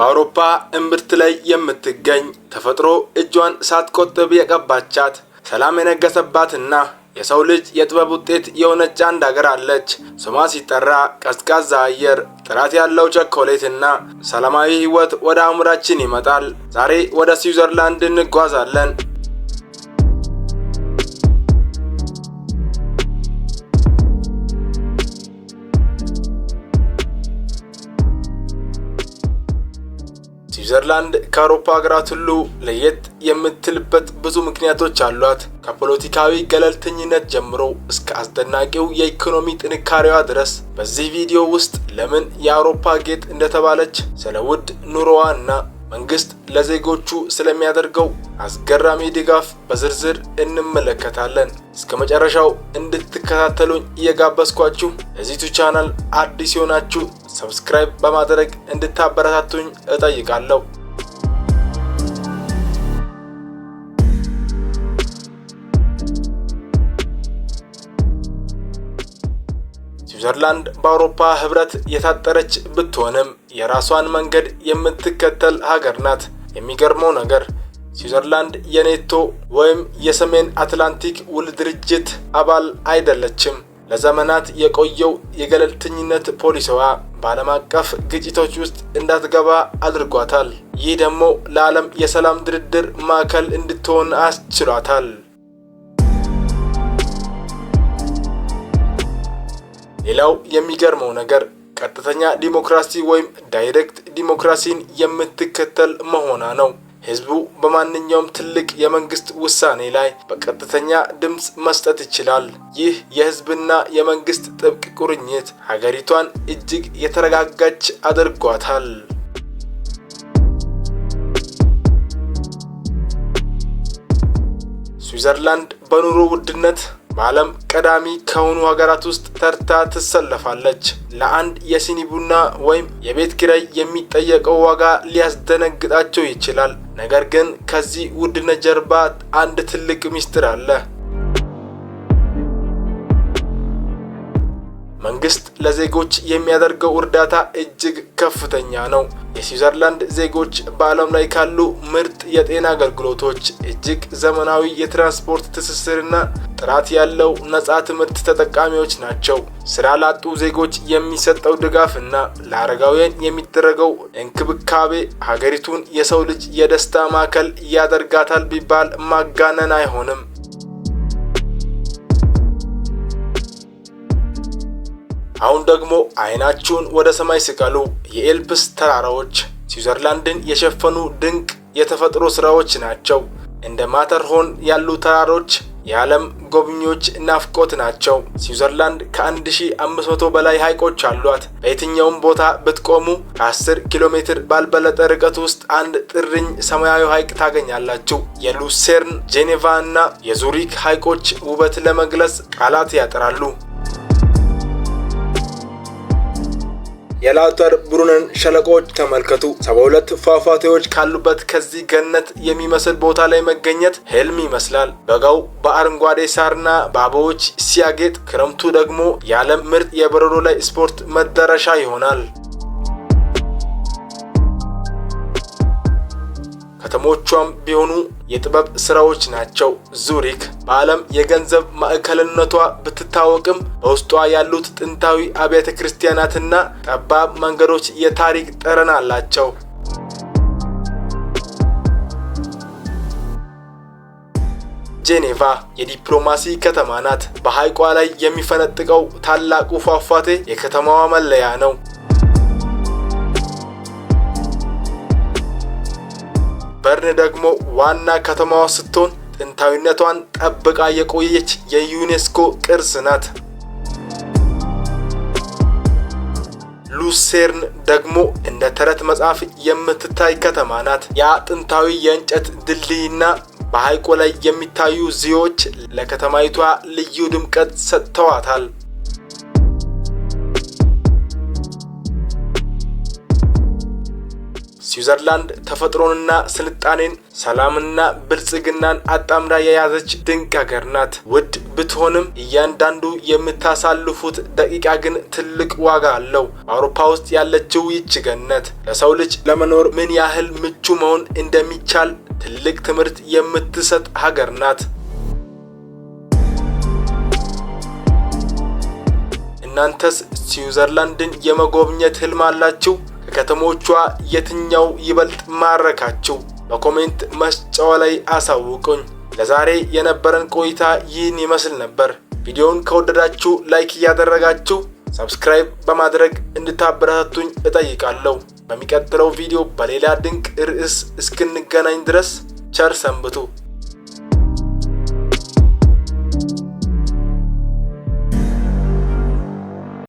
በአውሮፓ እምብርት ላይ የምትገኝ፣ ተፈጥሮ እጇን ሳትቆጥብ የቀባቻት፣ ሰላም የነገሰባትና የሰው ልጅ የጥበብ ውጤት የሆነች አንድ ሀገር አለች። ስሟ ሲጠራ ቀዝቃዛ አየር፣ ጥራት ያለው ቸኮሌት እና ሰላማዊ ሕይወት ወደ አእምሯችን ይመጣል። ዛሬ ወደ ስዊዘርላንድ እንጓዛለን። ስዊዘርላንድ ከአውሮፓ ሀገራት ሁሉ ለየት የምትልበት ብዙ ምክንያቶች አሏት። ከፖለቲካዊ ገለልተኝነት ጀምሮ እስከ አስደናቂው የኢኮኖሚ ጥንካሬዋ ድረስ። በዚህ ቪዲዮ ውስጥ ለምን የአውሮፓ ጌጥ እንደተባለች፣ ስለ ውድ ኑሮዋ እና መንግስት ለዜጎቹ ስለሚያደርገው አስገራሚ ድጋፍ በዝርዝር እንመለከታለን። እስከ መጨረሻው እንድትከታተሉኝ እየጋበዝኳችሁ፣ ለዚህ ቻናል አዲስ የሆናችሁ subscribe በማድረግ እንድታበረታቱኝ እጠይቃለሁ። ስዊዘርላንድ በአውሮፓ ህብረት የታጠረች ብትሆንም የራሷን መንገድ የምትከተል ሀገር ናት። የሚገርመው ነገር ስዊዘርላንድ የኔቶ ወይም የሰሜን አትላንቲክ ውል ድርጅት አባል አይደለችም። ለዘመናት የቆየው የገለልተኝነት ፖሊሲዋ በዓለም አቀፍ ግጭቶች ውስጥ እንዳትገባ አድርጓታል። ይህ ደግሞ ለዓለም የሰላም ድርድር ማዕከል እንድትሆን አስችሏታል። ሌላው የሚገርመው ነገር ቀጥተኛ ዲሞክራሲ ወይም direct democracy ን የምትከተል መሆኗ ነው። ህዝቡ በማንኛውም ትልቅ የመንግስት ውሳኔ ላይ በቀጥተኛ ድምፅ መስጠት ይችላል። ይህ የህዝብና የመንግስት ጥብቅ ቁርኝት ሀገሪቷን እጅግ የተረጋጋች አድርጓታል። ስዊዘርላንድ በኑሮ ውድነት በዓለም ቀዳሚ ከሆኑ ሀገራት ውስጥ ተርታ ትሰለፋለች። ለአንድ የሲኒ ቡና ወይም የቤት ኪራይ የሚጠየቀው ዋጋ ሊያስደነግጣቸው ይችላል። ነገር ግን ከዚህ ውድነት ጀርባ አንድ ትልቅ ሚስጥር አለ። መንግስት ለዜጎች የሚያደርገው እርዳታ እጅግ ከፍተኛ ነው። የስዊዘርላንድ ዜጎች በዓለም ላይ ካሉ ምርጥ የጤና አገልግሎቶች፣ እጅግ ዘመናዊ የትራንስፖርት ትስስርና ጥራት ያለው ነፃ ትምህርት ተጠቃሚዎች ናቸው። ስራ ላጡ ዜጎች የሚሰጠው ድጋፍ እና ለአረጋውያን የሚደረገው እንክብካቤ ሀገሪቱን የሰው ልጅ የደስታ ማዕከል ያደርጋታል ቢባል ማጋነን አይሆንም። አሁን ደግሞ አይናችሁን ወደ ሰማይ ስቀሉ። የኤልፕስ ተራራዎች ስዊዘርላንድን የሸፈኑ ድንቅ የተፈጥሮ ስራዎች ናቸው። እንደ ማተርሆርን ያሉ ተራሮች የዓለም ጎብኚዎች ናፍቆት ናቸው። ስዊዘርላንድ ከ1500 በላይ ሐይቆች አሏት። በየትኛውም ቦታ ብትቆሙ ከ10 ኪሎ ሜትር ባልበለጠ ርቀት ውስጥ አንድ ጥርኝ ሰማያዊ ሐይቅ ታገኛላችሁ። የሉሴርን፣ ጄኔቫ እና የዙሪክ ሐይቆች ውበት ለመግለጽ ቃላት ያጥራሉ። የላውተር ብሩነን ሸለቆዎች ተመልከቱ። 72 ፏፏቴዎች ካሉበት ከዚህ ገነት የሚመስል ቦታ ላይ መገኘት ህልም ይመስላል። በጋው በአረንጓዴ ሳርና በአበቦች ሲያጌጥ፣ ክረምቱ ደግሞ የዓለም ምርጥ የበረዶ ላይ ስፖርት መዳረሻ ይሆናል። ከተሞቿም ቢሆኑ የጥበብ ስራዎች ናቸው። ዙሪክ በዓለም የገንዘብ ማዕከልነቷ ብትታወቅም በውስጧ ያሉት ጥንታዊ አብያተ ክርስቲያናትና ጠባብ መንገዶች የታሪክ ጠረን አላቸው። ጄኔቫ የዲፕሎማሲ ከተማ ናት። በሐይቋ ላይ የሚፈነጥቀው ታላቁ ፏፏቴ የከተማዋ መለያ ነው። በርን ደግሞ ዋና ከተማዋ ስትሆን ጥንታዊነቷን ጠብቃ የቆየች የዩኔስኮ ቅርስ ናት። ሉሴርን ደግሞ እንደ ተረት መጽሐፍ የምትታይ ከተማ ናት። ያ ጥንታዊ የእንጨት ድልድይና በሐይቁ ላይ የሚታዩ ዚዎች ለከተማይቷ ልዩ ድምቀት ሰጥተዋታል። ስዊዘርላንድ ተፈጥሮንና ስልጣኔን፣ ሰላምና ብልጽግናን አጣምራ የያዘች ድንቅ ሀገር ናት። ውድ ብትሆንም እያንዳንዱ የምታሳልፉት ደቂቃ ግን ትልቅ ዋጋ አለው። በአውሮፓ ውስጥ ያለችው ይች ገነት ለሰው ልጅ ለመኖር ምን ያህል ምቹ መሆን እንደሚቻል ትልቅ ትምህርት የምትሰጥ ሀገር ናት። እናንተስ ስዊዘርላንድን የመጎብኘት ህልም አላችሁ? ከከተሞቿ የትኛው ይበልጥ ማረካችሁ? በ comment መስጫው ላይ አሳውቁኝ። ለዛሬ የነበረን ቆይታ ይህን ይመስል ነበር። ቪዲዮውን ከወደዳችሁ like እያደረጋችሁ፣ subscribe በማድረግ እንድታበረታቱኝ እጠይቃለሁ። በሚቀጥለው ቪዲዮ በሌላ ድንቅ ርዕስ እስክንገናኝ ድረስ ቸር ሰንብቱ።